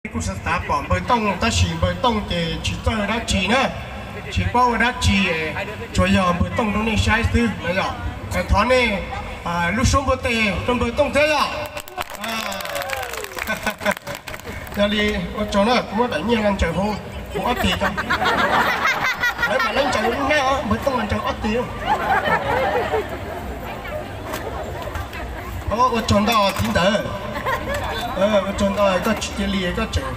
Kuj xav pom npawg Tooj tab sis npawg Tooj ces tsis txawj dab tsi na, tsis paub ua dab tsi, tsuas yog npawg Tooj rau nej saib xwb no yom. Thov nej lub suab npuaj tes rau npawg Tooj thiab yom. Yog li ua tsaug na, kuv muab daim nyiaj no ntsaws hauv kuv ob tes tso. Lawv mam lawv ntsaws lub hnab, npawg Tooj mas ntsaws ob tes. Ua tsaug ntau txiv ntawd, ua tsaug ntau koj tsis cia li koj tseem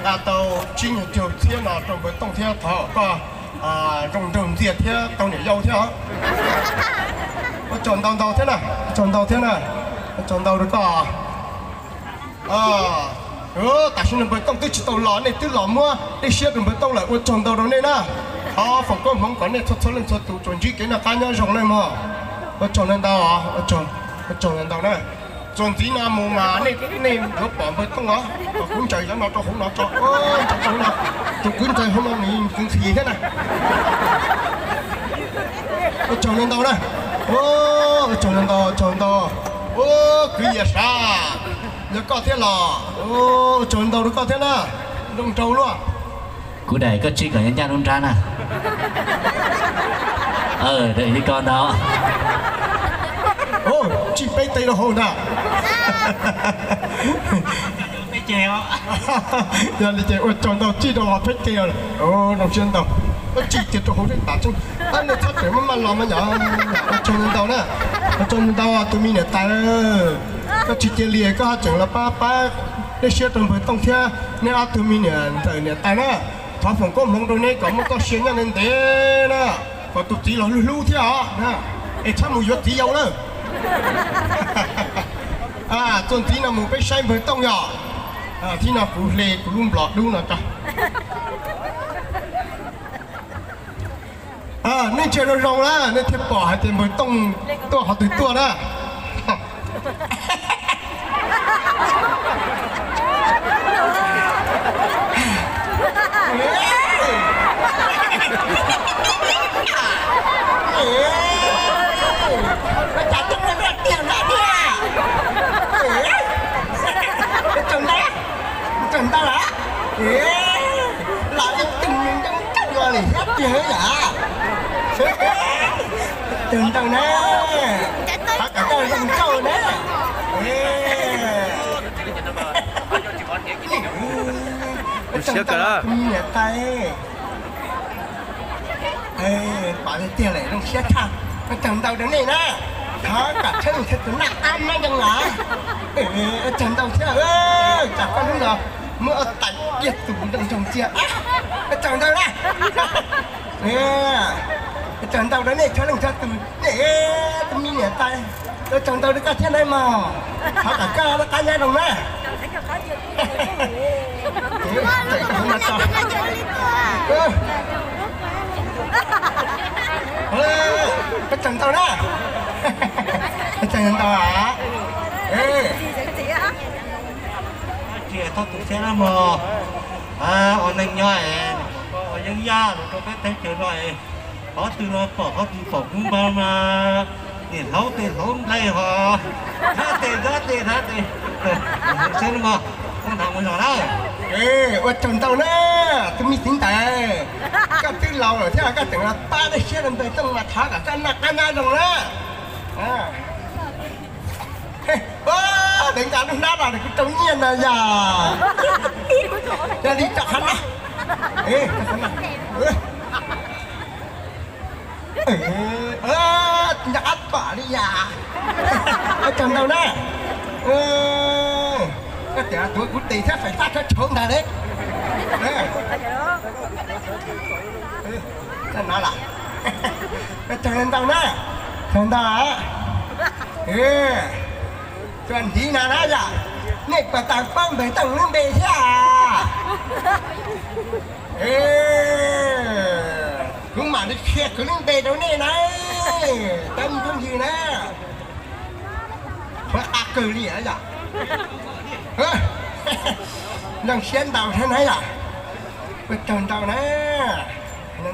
nqa tau tsib nyuag caug txhiab no rau npawg Tooj thiab thov koj zoo nraug ntxiag thiab tau niam yau thiab. Ua tsaug ntau ntau thiab na, ua tsaug ntau thiab na, ua tsaug ntau rau koj. Tam sim no npawg Tooj twb tsis tau los nej twb los muab dej siab rau npawg Tooj lawm, ua tsaug ntau rau nej na. Thov foom koob hmoov kom nej txhua txhua leej txhua tus tsuas ntsib kev noj qab nyob zoo na mog. Ua tsaug ntau, ua tsaug ntau na. Txuas ntxiv no mus mas nej yuav pom npawg Tooj os, kom kuv ntsaws cov no rau hauv no tso, ntsaws rau hauv no, tus kwv ntxawg hauv no nws nqhis thiab na. Ua tsaug ntau ntau na, ua tsaug ntau ntau, ua tsaug ntau, ua kwv Yias Sav, yog koj thiab los, ua tsaug ntau rau koj thiab na, zoo nraug luaj. Kuv daim koj tsij kom nyob ncaj lub nrab na. Daim li ko ntag. Tsij peb tes rau hauv ntag. Yog li ces ua tsaug ntau, tsij rau hauv peb tes, zoo siab ntau. Tsij kiag rau hauv thiab tas tseeb, nej txhob tseem maj maj los mas yom. Ua tsaug ntau na, ua tsaug ntau tus me niam tais. Koj tsis cia li koj ho tseem los pab pab dej siab rau npawg Tooj thiab neb ob tug me niam ntxawm niam tais na. Thov foom koob hmoov rau neb kom muaj txoj sia nyob ntev ntev na, kom tus txiv los hlub hlub thiab os, es txhob mus yuav txiv yau lawm. Txuas ntxiv no mus peb saib npawg Tooj yom. Thib no kuv hle kuv lub nplog dub no tso. Nej ntsia zoo zoo na nej thiaj pom hais tias npawg Tooj tuaj qhov twg tuaj na. Ua cas coj nej tiag npaum tiag. Ua tsaug ntau, ua tsaug ntau lawm. Los ib tug ncaj ncaj li thiab tiag yom. Ua tsaug ntau na. Thov kom koj zoo nkauj na. Ua tsaug ntau tus me niam tais. Pom tiag tiag lawm zoo siab tshaj. Ua tsaug ntau rau nej na. Thov kom tshawb nrhiav tus naj qab nab zoo los. Ua tsaug ntau thiab, tsam koj hnub no muab ua tau kiag tus nroo nroo cia. Ua tsaug ntau na. Ua tsaug ntau rau nej txhua leej txhua tus, nej tus me niam tais. Ua tsaug ntau rau koj thiab na mog. Thov kom koj noj qab nyob zoo na. Ua tsaug ntau na. Ua tsaug ntau. Tsis txhob tu siab na mog. Ua neej nyob es ua yeeb yaj los rau peb teb chaws no es qhov twg los pom, qhov twg pom kub npau mas niam hlaub tes hlaub nplej ho thab tes thab tes thab tes. Siab na mog, muab nrog mus zos na. Ua tsaug ntau na, tus me txiv ntawd, koj twb laus lawm thiab koj tseem los pab dej siab rau npawg Tooj mas thov kom koj noj qab nyob zoo na. Dev nqa lub hnab los kuv rau nyiaj no yog. Yog li rau qhov no. Nco qab pom li yom. Ua tsaug ntau na. Koj tias tuav kuv tes thiab fais fab tshauv tshauv ntag le. Koj no los. Ua tsaug ntau na. Tsaug ntau. Tsuas ntiv no na yom, nej puas tau paub npawg Tooj lub npe thiab? Kuv mam li qhia kuv lub npe rau nej na. Tab ntsuab ntsis na, qhuav qa kawg li yom. Zoo siab ntau thiab na yom. Ua tsaug ntau na.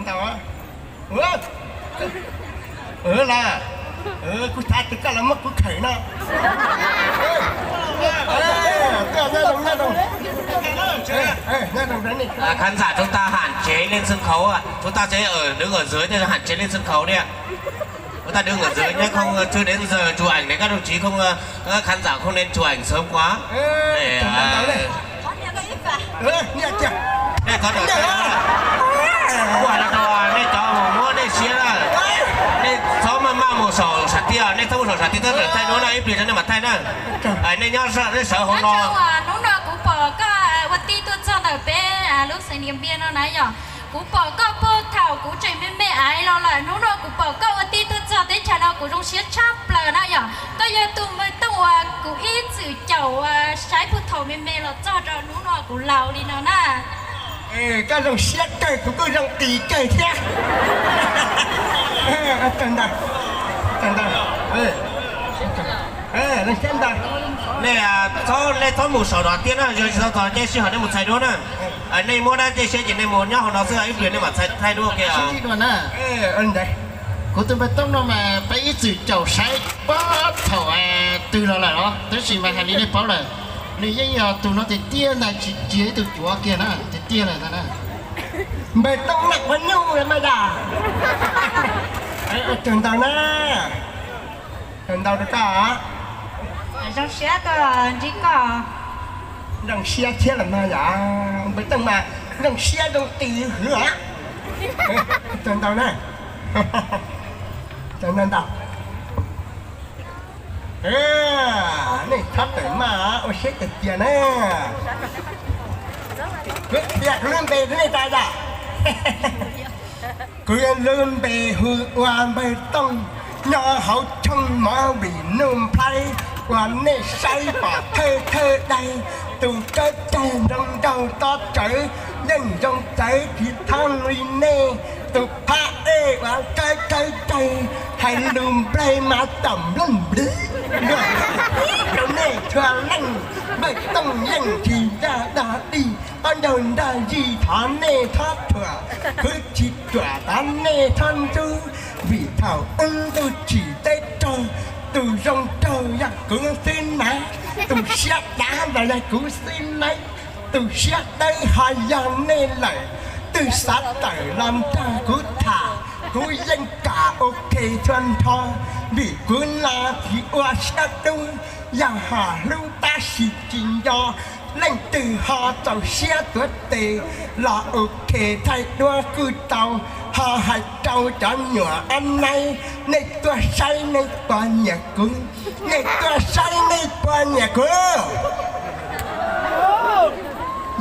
Ntau. Las, kuv xav tias koj los muab kuv khawm no. Koj nyob zoo nyob zoo. À, khán giả chúng ta hạn chế lên sân khấu ạ. Chúng ta sẽ ở, đứng ở dưới, tức là hạn chế lên sân khấu đi ạ. Chúng ta đứng ở dưới nhé, không, ờ, chưa đến giờ chụp ảnh để các đồng chí không, ờ, các khán giả không nên chụp ảnh sớm quá. Để, ờ, nej cov, nej cov mus muab nej siab na. Nej txhob maj maj mus saum sam tiaj, nej txhob mus saum sam tiaj, txhob tawm thaij duab na, ib pliag rau nej mam thaij na. Nej nyob, nej sawv hauv no. Hnub no kuv pom koj ua tij tuaj txog ntawm peb lub xeev Niam Npiaj no na yom. Kuv pom koj puag thaum kuv tseem me me aiv los lawm, hnub no kuv pom koj ua tij tuaj txog teb chaws no kuv zoo siab tshaj plaws na yom. Koj yog tus npawg Tooj uas kuv ib txwm caum saib puag thaum me me los txog rau hnub no kuv laus li no na. Koj zoo siab kawg, kuv kuj zoo qis kawg thiab. Tag ntau, tag ntau, nej txhob, nej txhob mus saum no tiag na, yog tsis tau txog caij sij hawm nej mus txhais duab na. Nej muab dab caij siab ces nej mus nyob hauv no xwb, ib pliag nej mam txhais duab ua ke. Kuv tus npawg Tooj no mas peb ib txwm caum saib puag thaum twg los lawm os, tab sis mas hais li nej paub lawm, nws yeej yog tus no tiag tiag ntag, tsis cia ib tug cuav kiag na, tiag tiag lawm ntag na. Npawg Tooj na qhuav nyuj mas yom. Tag ntau na, tag ntau rau koj. Zoo siab tuaj ntsib koj. Zoo siab thiab los no yom, npawg Tooj mas zoo siab zoo qis hwv os. Tag ntau na, tag ntau ntau. Nej txhob tawm maj ua siab cia cia na. Kuv qhia kuv lub npe rau nej tau yom. Kuv lub npe hu ua npawg Tooj, nyob hauv tshooj mov vim nuj nplhaib uas nej saib pom thawj thawj daim, tus tsawb tsawg nroo nraug tob tsawv, yeej zoo txawv tsis thooj li nej. Tus phab ej uas tsawb tsawb tsawg, hais lus nplawg mas tom nplog npliv, rau nej txhua leej. Npawg Tooj yeej tsis ncaj dag dig, ob ncaug nrag zis thov nej txhob thuam, khwv tsis ruam thov nej txhob ntxub, vim thaum ub ntuj tsim teb raug, tus zoo raug yog kuv xwb na, tus siab dav los yog kuv xwb na, tus siab dawb ho yog nej lawm. Twg xav tawm los nrog kuv tham, kuv yeej kam ok txhua nrho, vim kuv no tsis ua siab dub, yog ho hlub tab sis tsis nco. Leej twg ho txaus siab tuav tes los ok thaij duab kuj tau, ho hais rau cov nyuam ab naib, nej tuaj saib nej puas nyiam kuv, nej tuaj saib nej puas nyiam kuv.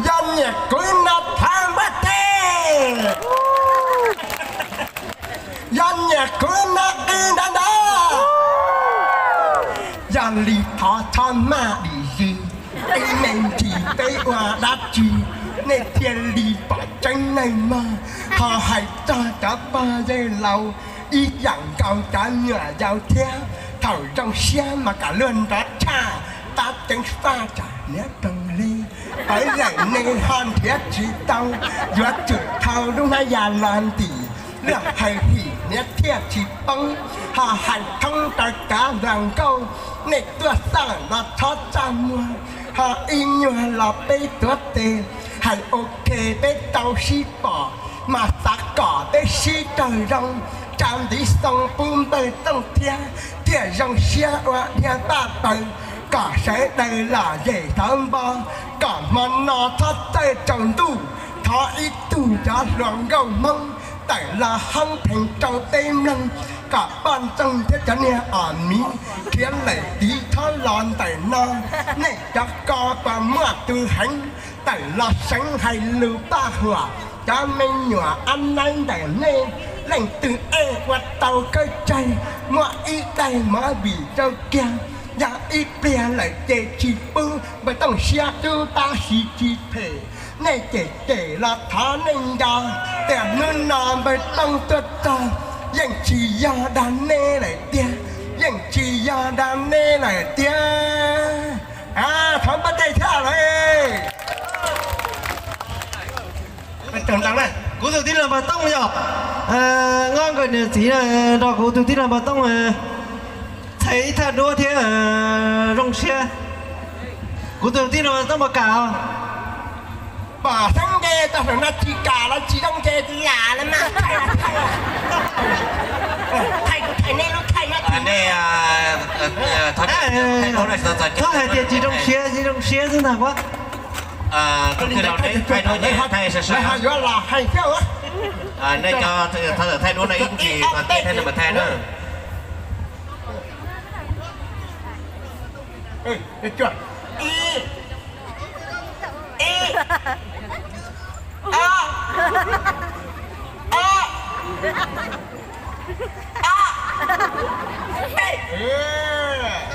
Yog nyiam kuv no thov npawg teg. Yog nyiam kuv no qw nrov nrov. Yog li thov txhob maj dim zis, ib me ntsis peb ua dab tsi, nej thiaj li pom tseeb neeg mog. Ho hais txog cov pog yawg laus ib yam nkaus cov nyuam yaus thiab, thaum zoo siab mas kom luag nrov tshaj, tab ceev faj tsam niab roog li. Pawv lawm nej ho nrhiav tsis tau, yuav tsum thau lub hnab ya los ntim, luag hawm him niab thiaj tsis poob. Ho hais thoob rau cov hluas nkauj, nej tuaj xaj los txhob txaj muag, ho ib nyuag los peb tuav tes, hais ok peb tau sib pom, mas xav kom peb sib raug zoo, tsa ntiv xoo pub npawg Tooj thiab, thiaj zoo siab ua dhia paj paws, kom sawv daws lom zem thov npo, kom hmo no txhob txawj tsaus ntuj. Thov ib tug cov hluas nkauj Hmoob tawm los hoob pheej rau peb mloog, kom poj ntxoog thiab cov niag os miv khiav lawm tiv txhob los ntawm no. Nej cov ko puas muaj tus heev tawm los seev hais lus paj huam cov me nyuam ab naib ntawm nej? Leej twg ej ua tau khaub tsawg, muab ib daim movie rau kiag, yog ib pliag lawm ces tsis pub. Npawg Tooj siab dub tab sis tsis phem, nej cem cem los thov nej nco, tias hnub no npawg Tooj tuaj txog, yeej tsis yog dag nej lawm tiag, yeej tsis yog dag nej lawm tiag. Thov npawg teg thiab lawm. Kuv tus tij laug Npawg Tooj yog, nqa nkawd niam txiv nrog kuv tus tij laug Npawg Tooj txhais ib thaj duab thiab zoo siab. Kuv tus tij laug Npawg Tooj puas kam? Pom xeeb nce Tau hnov tsis kam los tsis zoo ces lam los mas. Thaij, thaij nej lub thaij no. Nej, txhob hais tias tsis zoo siab, tsis zoo siab xwb ntag. Thaij duab no ib ntsis mas thaij na.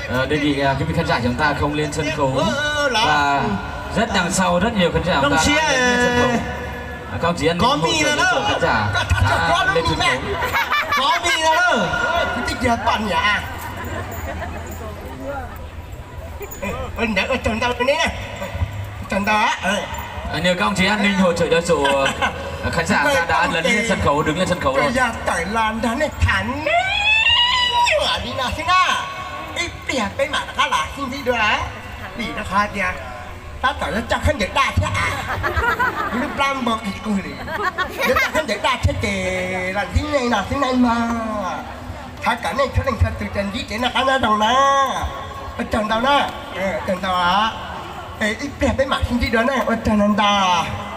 Ờ, đề nghị, à, quý vị khán giả chúng ta không lên sân khấu. Và rất đằng sau rất nhiều khán giả chúng ta đã lên sân khấu. À, các ông chị em hỗ trợ cho khán giả đã lên sân khấu. Có gì đâu. Cái gì bạn nhỉ? Ntawd ua tsaug ntau ne, ua tsaug ntau. À, nhờ các ông chị an ninh hỗ trợ cho sự, à, khán giả ta đã lấn lên sân khấu, đứng lên sân khou. Yog tawm los nrog nej tham nyuam li no xwb na, ib pliag peb mam rov qab los sib ntsib dua. Vim rau qhov tias tab tom yuav coj khaub ncaws daj thiab a, lub plab npau qis qus li, yuav coj khaub ncaws daj thiab ces los ntsib nej no xwb na mog. Thov kom nej txhua leej txhua tus tsuas ntsib kev noj qab nyob zoo na. Ua tsaug ntau na, ua tsaug ntau. Ib pliag peb mam sib ntsib dua na, ua tsaug ntau ntau.